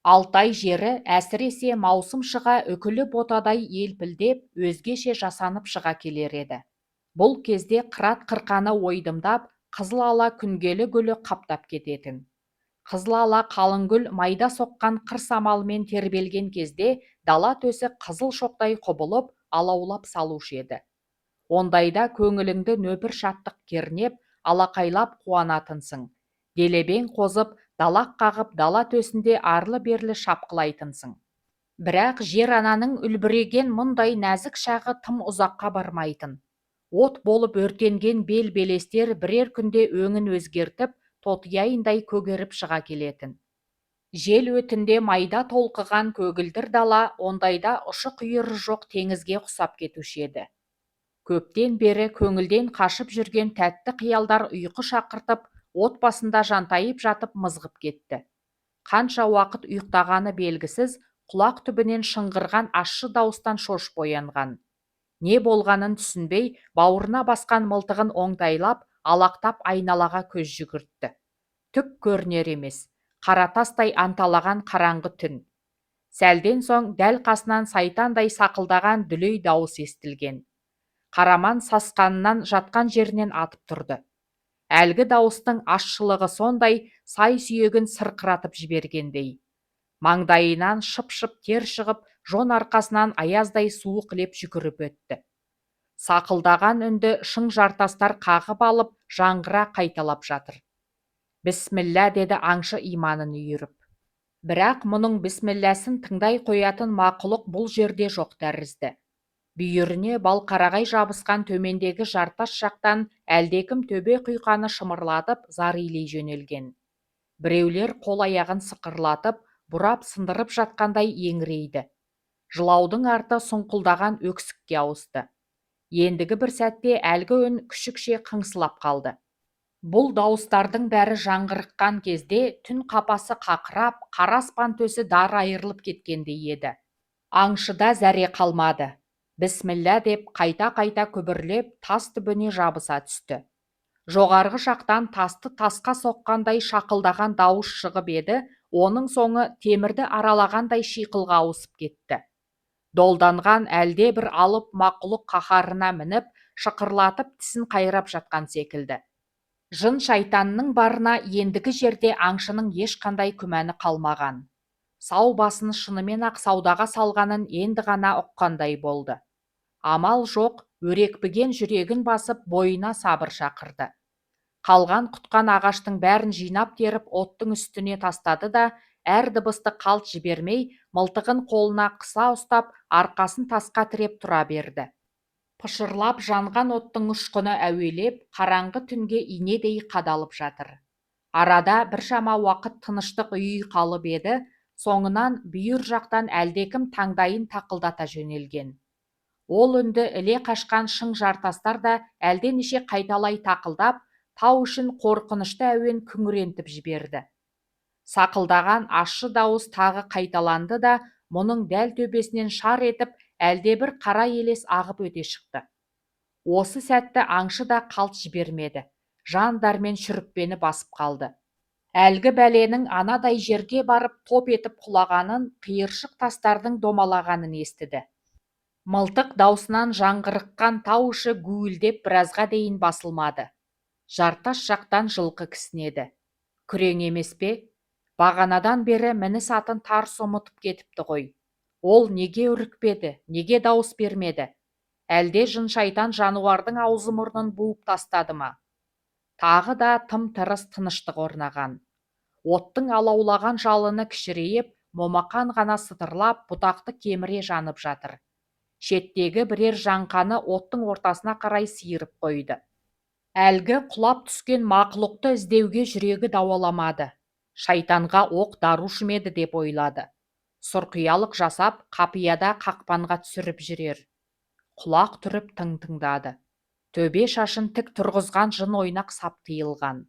Алтай жері әсіресе маусым шыға үкілі ботадай елпілдеп, өзгеше жасанып шыға келер еді. Бұл кезде қырат қырқаны ойдымдап, қызыл ала күнгелі гүлі қаптап кететін. Қызыл ала қалың гүл майда соққан қыр самалымен тербелген кезде дала төсі қызыл шоқтай құбылып, алаулап салушы еді. Ондайда көңіліңді нөпір шаттық кернеп, алақайлап қуанатынсың. Делебең қозып, далақ қағып дала төсінде арлы-берлі шапқылайтынсың. Бірақ жер-ананың үлбіреген мұндай нәзік шағы тым ұзаққа бармайтын. От болып өртенген бел-белестер бірер күнде өңін өзгертіп, тотияйындай көгеріп шыға келетін. Жел өтінде майда толқыған көгілдір дала ондайда ұшы-қиыры жоқ теңізге ұқсап кетуші еді. Көптен бері көңілден қашып жүрген тәтті қиялдар ұйқы шақыртып, от басында жантайып жатып мызғып кетті. Қанша уақыт ұйықтағаны белгісіз, құлақ түбінен шыңғырған ащы дауыстан шошып оянған. Не болғанын түсінбей, бауырына басқан мылтығын оңтайлап, алақтап айналаға көз жүгіртті. Түк көрінер емес, қара тастай анталаған қараңғы түн. Сәлден соң дәл қасынан сайтандай сақылдаған дүлей дауыс естілген. Қараман сасқанынан жатқан жерінен атып тұрды. Әлгі дауыстың ащылығы сондай, сай-сүйегін сырқыратып жібергендей. Маңдайынан шып-шып тер шығып, жон арқасынан аяздай суық леп жүгіріп өтті. Сақылдаған үнді шың жартастар қағып алып, жаңғыра қайталап жатыр. Бісміллә, деді аңшы иманын үйіріп. Бірақ мұның бісмілләсін тыңдай қоятын мақұлық бұл жерде жоқ тәрізді. Бүйіріне балқарағай жабысқан төмендегі жартас жақтан әлдекім төбе құйқаны шымырлатып зар илей жөнелген. Біреулер қол-аяғын сықырлатып, бұрап сындырып жатқандай еңірейді. Жылаудың арты сұңқылдаған өксікке ауысты. Ендігі бір сәтте әлгі үн күшікше қыңсылап қалды. Бұл дауыстардың бәрі жаңғырыққан кезде түн қапасы қақырап, қара аспан төсі дар айырылып кеткендей еді. Аңшыда зәре қалмады. Бісміллә деп қайта-қайта күбірлеп, тас түбіне жабыса түсті. Жоғарғы жақтан тасты тасқа соққандай шақылдаған дауыс шығып еді, оның соңы темірді аралағандай шиқылға ауысып кетті. Долданған әлде бір алып мақұлық қаһарына мініп, шықырлатып тісін қайрап жатқан секілді. Жын-шайтанның барына ендігі жерде аңшының ешқандай күмәні қалмаған. Сау басын шынымен-ақ саудаға салғанын енді ғана ұққандай болды. Амал жоқ, өрекпіген жүрегін басып, бойына сабыр шақырды. Қалған-құтқан ағаштың бәрін жинап теріп оттың үстіне тастады да, әр дыбысты қалт жібермей, мылтығын қолына қыса ұстап, арқасын тасқа тіреп тұра берді. Пышырлап жанған оттың ұшқыны әуелеп, қараңғы түнге инедей қадалып жатыр. Арада біршама уақыт тыныштық ұйый қалып еді, соңынан бүйір жақтан әлдекім таңдайын тақылдата жөнелген. Ол үнді іле қашқан шың жартастар да әлденеше қайталай тақылдап, тау ішін қорқынышты әуен күңірентіп жіберді. Сақылдаған ащы дауыс тағы қайталанды да, мұның дәл төбесінен шар етіп, әлдебір қара елес ағып өте шықты. Осы сәтті аңшы да қалт жібермеді. Жан дәрмен шүріппені басып қалды. Әлгі бәленің анадай жерге барып топ етіп құлағанын, қиыршық тастардың домалағанын естіді. Мылтық даусынан жаңғырыққан тау іші гуілдеп біразға дейін басылмады. Жартас жақтан жылқы кісінеді. Күрең емес пе? Бағанадан бері мініс атын тарс ұмытып кетіпті ғой. Ол неге үрікпеді, неге дауыс бермеді? Әлде жын-шайтан жануардың аузы-мұрнын буып тастады ма? Тағы да тым-тырыс тыныштық орнаған. Оттың алаулаған жалыны кішірейіп, момақан ғана сытырлап, бұтақты кеміре жанып жатыр. Шеттегі бірер жаңқаны оттың ортасына қарай сиырып қойды. Әлгі құлап түскен мақұлықты іздеуге жүрегі дауаламады. Шайтанға оқ дарушы ма еді деп ойлады. Сұрқиялық жасап, қапияда қақпанға түсіріп жүрер. Құлақ түріп тың тыңдады. Төбе шашын тік тұрғызған жын ойнақ сап тыйылған.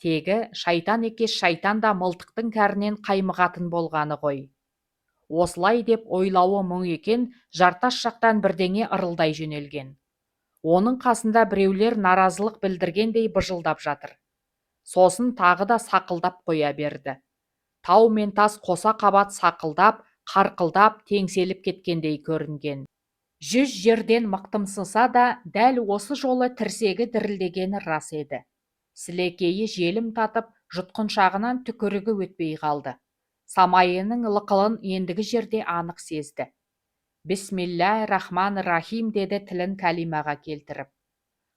Тегі шайтан екеш шайтан да мылтықтың кәрінен қаймығатын болғаны ғой. Осылай деп ойлауы мұң екен, жартас жақтан бірдеңе ырылдай жөнелген. Оның қасында біреулер наразылық білдіргендей быжылдап жатыр. Сосын тағы да сақылдап қоя берді. Тау мен тас қоса қабат сақылдап, қарқылдап, теңселіп кеткендей көрінген. Жүз жерден мықтымсыса да, дәл осы жолы тірсегі дірілдегені рас еді. Сілекейі желім татып, Жұтқыншағынан түкірігі өтпей қалды. Самайының лықылын ендігі жерде анық сезді. Бісміллә рахман рахим, деді тілін кәлимаға келтіріп.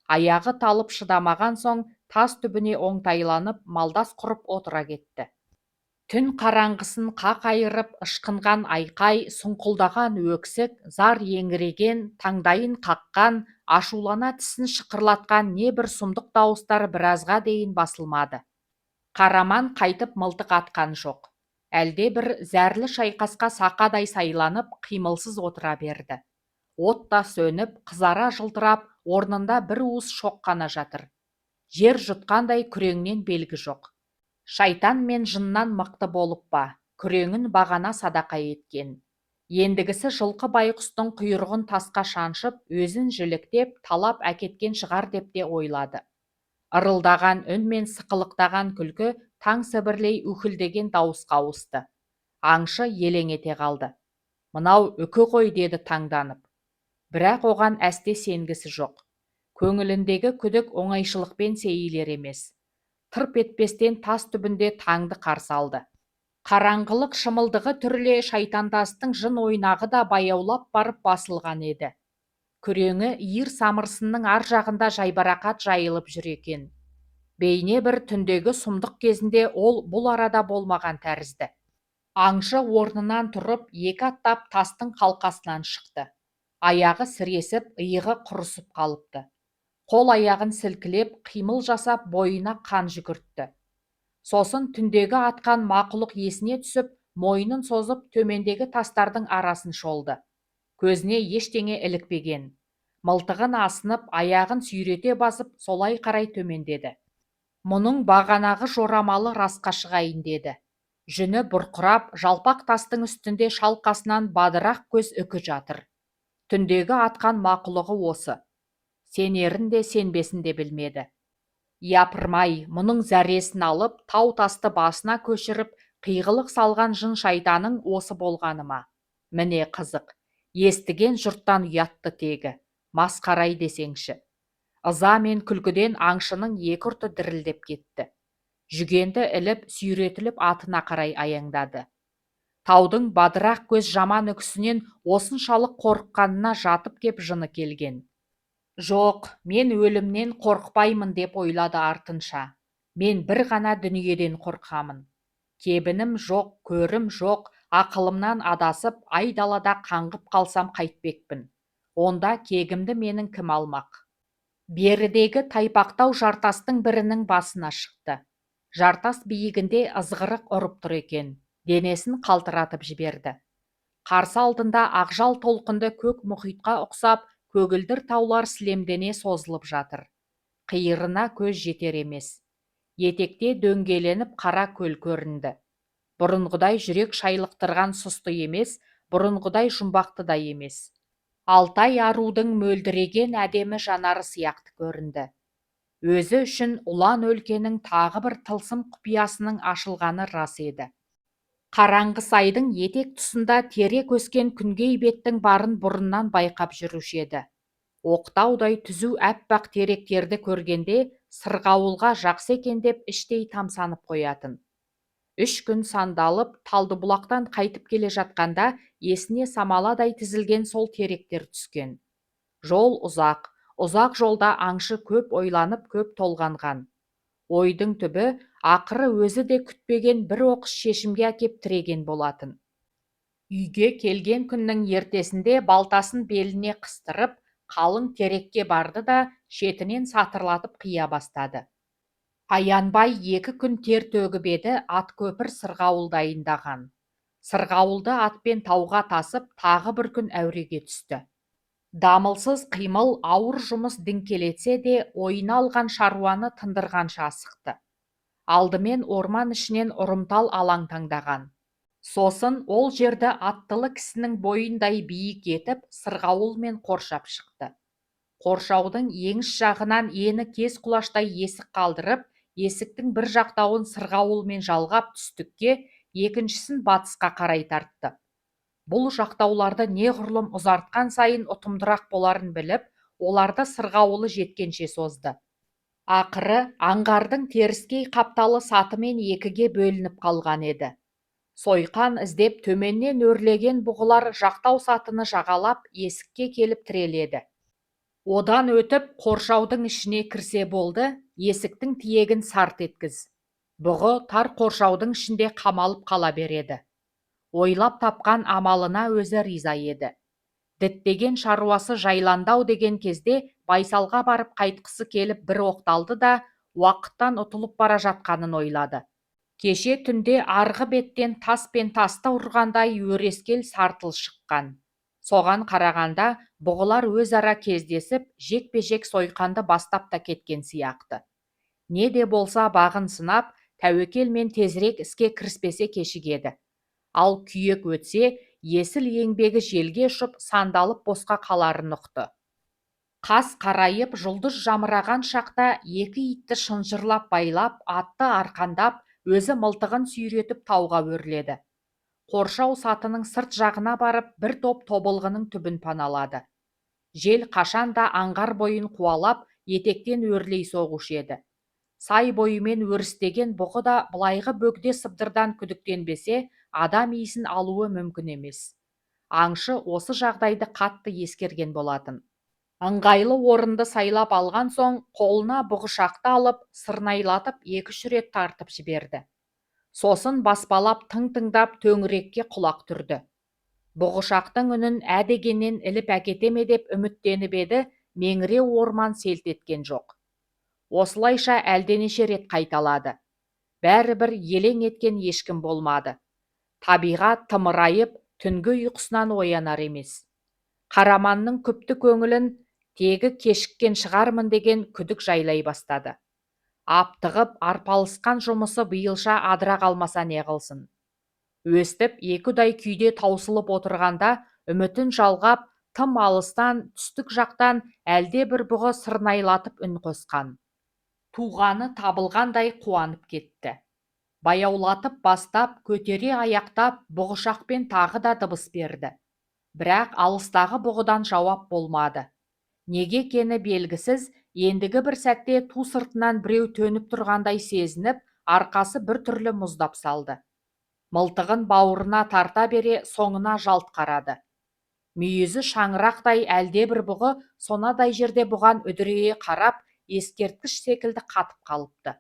Аяғы талып шыдамаған соң тас түбіне оңтайланып, малдас құрып отыра кетті. Түн қараңғысын қақ айырып ышқынған айқай, сұңқылдаған өксік, зар еңіреген, таңдайын қаққан, ашулана тісін шықырлатқан небір сұмдық дауыстар біразға дейін басылмады. Қараман қайтып мылтық атқан жоқ. Әлдебір зәрлі шайқасқа сақадай сайланып, қимылсыз отыра берді. От та сөніп, қызара жылтырап, орнында бір уыс шоқ қана жатыр. Жер жұтқандай күреңнен белгі жоқ. Шайтан мен жыннан мықты болып па, күреңін бағана садақа еткен. Ендігісі жылқы байқұстың құйрығын тасқа шаншып, өзін жіліктеп, талап әкеткен шығар деп те ойлады. Ырылдаған үн мен сықылықтаған күлкі таң сібірлей үһілдеген дауысқа ауысты. Аңшы елең ете қалды. Мынау үкі ғой, деді таңданып. Бірақ оған әсте сенгісі жоқ. Көңіліндегі күдік оңайшылықпен сейілер емес. Тырп етпестен тас түбінде таңды қарсы алды. Қараңғылық шымылдығы түріле шайтантастың жын ойнағы да баяулап барып басылған еді. Күреңі иір самырсынның ар жағында жайбарақат жайылып жүр екен. Бейне бір түндегі сұмдық кезінде ол бұл арада болмаған тәрізді. Аңшы орнынан тұрып, екі аттап тастың қалқасынан шықты. Аяғы сіресіп, иығы құрысып қалыпты. Қол аяғын сілкілеп, қимыл жасап, бойына қан жүгіртті. Сосын түндегі атқан мақұлық есіне түсіп, мойнын созып, төмендегі тастардың арасын шолды. Көзіне ештеңе ілікпеген. Мылтығын асынып, аяғын сүйрете басып, солай қарай төмендеді. Мұның бағанағы жорамалы расқа шығайын деді. Жүні бұрқырап, жалпақ тастың үстінде шалқасынан бадырақ көз үкі жатыр. Түндегі атқан мақұлығы осы. Сенерін де, сенбесін де білмеді. Япырмай, мұның зәресін алып, тау тасты басына көшіріп, қиғылық салған жын шайтанның осы болғаны ма? Міне қызық. Естіген жұрттан ұятты тегі. Масқарай десеңші. Ыза мен күлкіден аңшының екі ұрты дірілдеп кетті. Жүгенді іліп, сүйретіліп атына қарай аяңдады. Таудың бадырақ көз жаман үкісінен осыншалық қорыққанына жатып кеп жыны келген. Жоқ, мен өлімнен қорықпаймын деп ойлады артынша. Мен бір ғана дүниеден қорқамын. Кебінім жоқ, көрім жоқ, ақылымнан адасып, айдалада қаңғып қалсам қайтпекпін. Онда кегімді менің кім алмақ? Берідегі тайпақтау жартастың бірінің басына шықты. Жартас биігінде ызғырық ұрып тұр екен, денесін қалтыратып жіберді. Қарсы алдында ақжал толқынды көк мұхитқа ұқсап, көгілдір таулар сілемдене созылып жатыр. Қиырына көз жетер емес. Етекте дөңгеленіп қара көл көрінді. Бұрынғыдай жүрек шайлықтырған сұсты емес, бұрынғыдай жұмбақты да емес. Алтай арудың мөлдіреген әдемі жанары сияқты көрінді. Өзі үшін ұлан өлкенің тағы бір тылсым құпиясының ашылғаны рас еді. Қараңғы сайдың етек тұсында терек өскен күнгей беттің барын бұрыннан байқап жүруші еді. Оқтаудай түзу әппақ теректерді көргенде сырғауылға жақсы екен деп іштей тамсанып қоятын. 3 күн сандалып, Талдыбұлақтан қайтып келе жатқанда есіне самаладай тізілген сол теректер түскен. Жол ұзақ, ұзақ жолда аңшы көп ойланып, көп толғанған. Ойдың түбі ақыры өзі де күтпеген бір оқыс шешімге әкеп тіреген болатын. Үйге келген күннің ертесінде балтасын беліне қыстырып, қалың терекке барды да шетінен сатырлатып қия бастады. Аянбай 2 күн тер төгіп еді, ат көпір сырғауыл дайындаған. Сырғауылды атпен тауға тасып, тағы бір күн әуреге түсті. Дамылсыз қимыл, ауыр жұмыс діңкелетсе де, ойына алған шаруаны тындырғанша асықты. Алдымен орман ішінен ұрымтал алаң таңдаған. Сосын ол жерді аттылы кісінің бойындай биік етіп, сырғауылмен қоршап шықты. Қоршаудың еңіс жағынан ені кез құлаштай есік қалдырып, есіктің бір жақтауын сырғауылмен жалғап түстікке, екіншісін батысқа қарай тартты. Бұл жақтауларды неғұрлым ұзартқан сайын ұтымдырақ боларын біліп, оларды сырғауылы жеткенше созды. Ақыры аңғардың теріскей қапталы сатымен екіге бөлініп қалған еді. Сойқан іздеп төменнен өрлеген бұғылар жақтау сатыны жағалап есікке келіп тіреледі. Одан өтіп қоршаудың ішіне кірсе болды, есіктің тиегін сарт еткіз. Бұғы тар қоршаудың ішінде қамалып қала береді. Ойлап тапқан амалына өзі риза еді. Діттеген шаруасы жайланды-ау деген кезде Байсалға барып қайтқысы келіп бір оқталды да, уақыттан ұтылып бара жатқанын ойлады. Кеше түнде арғы беттен таспен тасты ұрғандай өрескел сартыл шыққан. Соған қарағанда бұғылар өзара кездесіп, жекпе-жек сойқанды бастап та кеткен сияқты. Не де болса бағын сынап, тәуекелмен тезірек іске кіріспесе кешігеді. Ал күйек өтсе, есіл еңбегі желге ұшып, сандалып босқа қаларын ұқты. Қас қарайып, жұлдыз жамыраған шақта екі итті шынжырлап байлап, атты арқандап, өзі мылтығын сүйретіп тауға өрледі. Қоршау сатының сырт жағына барып, бір топ тобылғының түбін паналады. Жел қашанда аңғар бойын қуалап, етектен өрлей соғушы еді. Сай бойымен өрістеген бұғы да былайғы бөгде сыбдырдан күдіктенбесе, адам иісін алуы мүмкін емес. Аңшы осы жағдайды қатты ескерген болатын. Ыңғайлы орынды сайлап алған соң, қолына бұғышақты алып, сырнайлатып екі-үш рет тартып жіберді. Сосын баспалап тың тыңдап төңірекке құлақ түрді. Бұғышақтың үнін ә дегеннен іліп әкете ме деп үміттеніп еді, меңіреу орман селт еткен жоқ. Осылайша әлденеше рет қайталады. Бәрібір елең еткен ешкім болмады. Табиғат тымырайып, түнгі ұйқысынан оянар емес. Қараманның күпті көңілін тегі кешіккен шығармын деген күдік жайлай бастады. Аптығып, арпалысқан жұмысы биылша адыра қалмаса не қылсын. Өстіп екіұдай күйде таусылып отырғанда үмітін жалғап, тым алыстан, түстік жақтан әлде бір бұғы сырнайлатып үн қосқан. Туғаны табылғандай қуанып кетті. Баяулатып бастап, көтере аяқтап, бұғышақпен тағы да дыбыс берді. Бірақ алыстағы бұғыдан жауап болмады. Неге екені белгісіз, ендігі бір сәтте ту сыртынан біреу төніп тұрғандай сезініп, арқасы біртүрлі мұздап салды. Мылтығын бауырына тарта бере соңына жалт қарады. Мүйізі шаңырақтай әлдебір бұғы сонадай жерде бұған үдірейе қарап, ескерткіш секілді қатып қалыпты.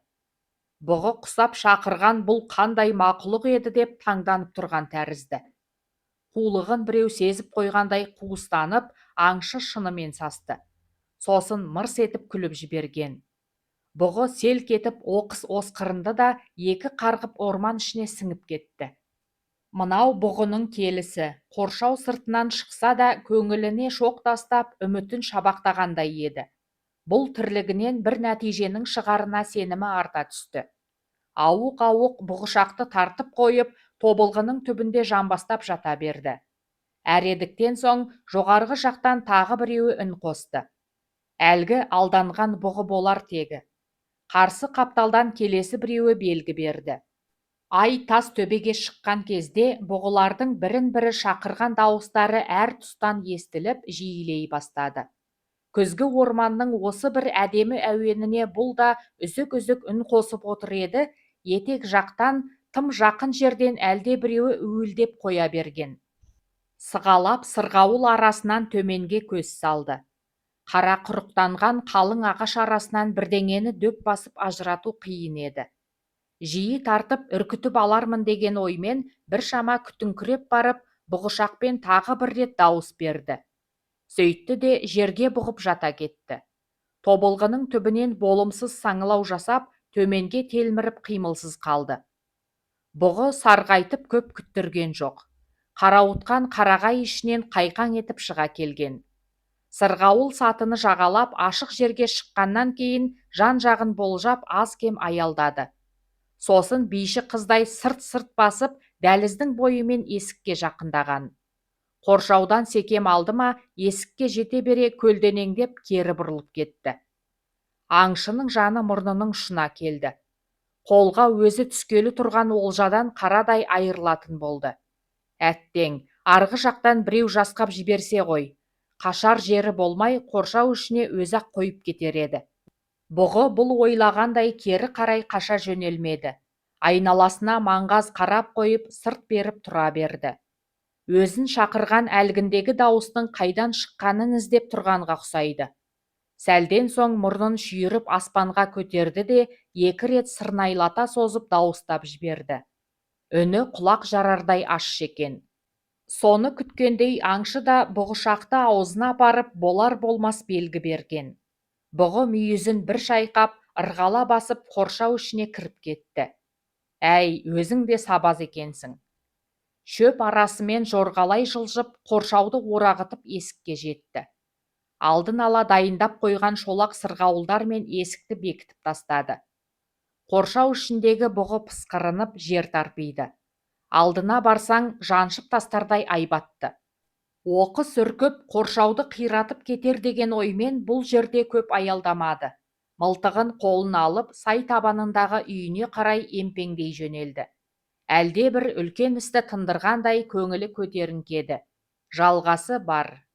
Бұғы құсап шақырған бұл қандай мақұлық еді деп таңданып тұрған тәрізді. Қулығын біреу сезіп қойғандай қуыстанып, аңшы шынымен састы. Сосын мырс етіп күліп жіберген. Бұғы селк етіп оқыс осқырынды да екі қарғып орман ішіне сіңіп кетті. Мынау бұғының келісі, қоршау сыртынан шықса да көңіліне шоқ тастап, үмітін шабақтағандай еді. Бұл тірлігінен бір нәтиженің шығарына сенімі арта түсті. Ауық-ауық бұғышақты тартып қойып, тобылғының түбінде жамбастап жата берді. Әредіктен соң жоғарғы жақтан тағы біреуі үн қосты. Әлгі алданған бұғы болар тегі. Қарсы қапталдан келесі біреуі белгі берді. Ай тас төбеге шыққан кезде бұғылардың бірін-бірі шақырған дауыстары әр тұстан естіліп, жиілей бастады. Күзгі орманның осы бір әдемі әуеніне бұл да үзік-үзік үн қосып отыр еді, етек жақтан, тым жақын жерден әлде біреуі уілдеп қоя берген. Сығалап сырғауыл арасынан төменге көз салды. Қара құрықтанған қалың ағаш арасынан бірдеңені дөп басып ажырату қиын еді. Жиі тартып үркітіп алармын деген оймен біршама күтіңкіреп барып, бұғышақпен тағы бір рет дауыс берді. Сөйтті де жерге бұғып жата кетті. Тобылғының түбінен болымсыз саңылау жасап, төменге телміріп қимылсыз қалды. Бұғы сарғайтып көп күттірген жоқ. Қарауытқан қарағай ішінен қайқаң етіп шыға келген. Сырғауыл сатыны жағалап ашық жерге шыққаннан кейін жан-жағын болжап аз-кем аялдады. Сосын биші қыздай сырт-сырт басып, дәліздің бойымен есікке жақындаған. Қоршаудан секем алды ма, есікке жете бере көлденеңдеп кері бұрылып кетті. Аңшының жаны мұрнының ұшына келді. Қолға өзі түскелі тұрған олжадан қарадай айырылатын болды. Әттең, арғы жақтан біреу жасқап жіберсе ғой. Қашар жері болмай, қоршау ішіне өзі-ақ қойып кетер еді. Бұғы бұл ойлағандай кері қарай қаша жөнелмеді. Айналасына маңғаз қарап қойып, сырт беріп тұра берді. Өзін шақырған әлгіндегі дауыстың қайдан шыққанын іздеп тұрғанға ұқсайды. Сәлден соң мұрнын шүйіріп аспанға көтерді де, екі рет сырнайлата созып дауыстап жіберді. Үні құлақ жарардай ащы екен. Соны күткендей аңшы да бұғышақты аузына апарып, болар-болмас белгі берген. Бұғы мүйізін бір шайқап, ырғала басып қоршау ішіне кіріп кетті. Әй, өзің де сабаз екенсің. Шөп арасымен жорғалай жылжып, қоршауды орағытып есікке жетті. Алдын ала дайындап қойған шолақ сырғауылдармен есікті бекітіп тастады. Қоршау ішіндегі бұғы пысқырынып жер тарпиды. Алдына барсаң, жаншып тастардай айбатты. Оқыс үркіп, қоршауды қиратып кетер деген оймен бұл жерде көп аялдамады. Мылтығын қолына алып, сай табанындағы үйіне қарай емпеңдей жөнелді. Әлдебір үлкен істі тындырғандай көңілі көтеріңкі еді. Жалғасы бар.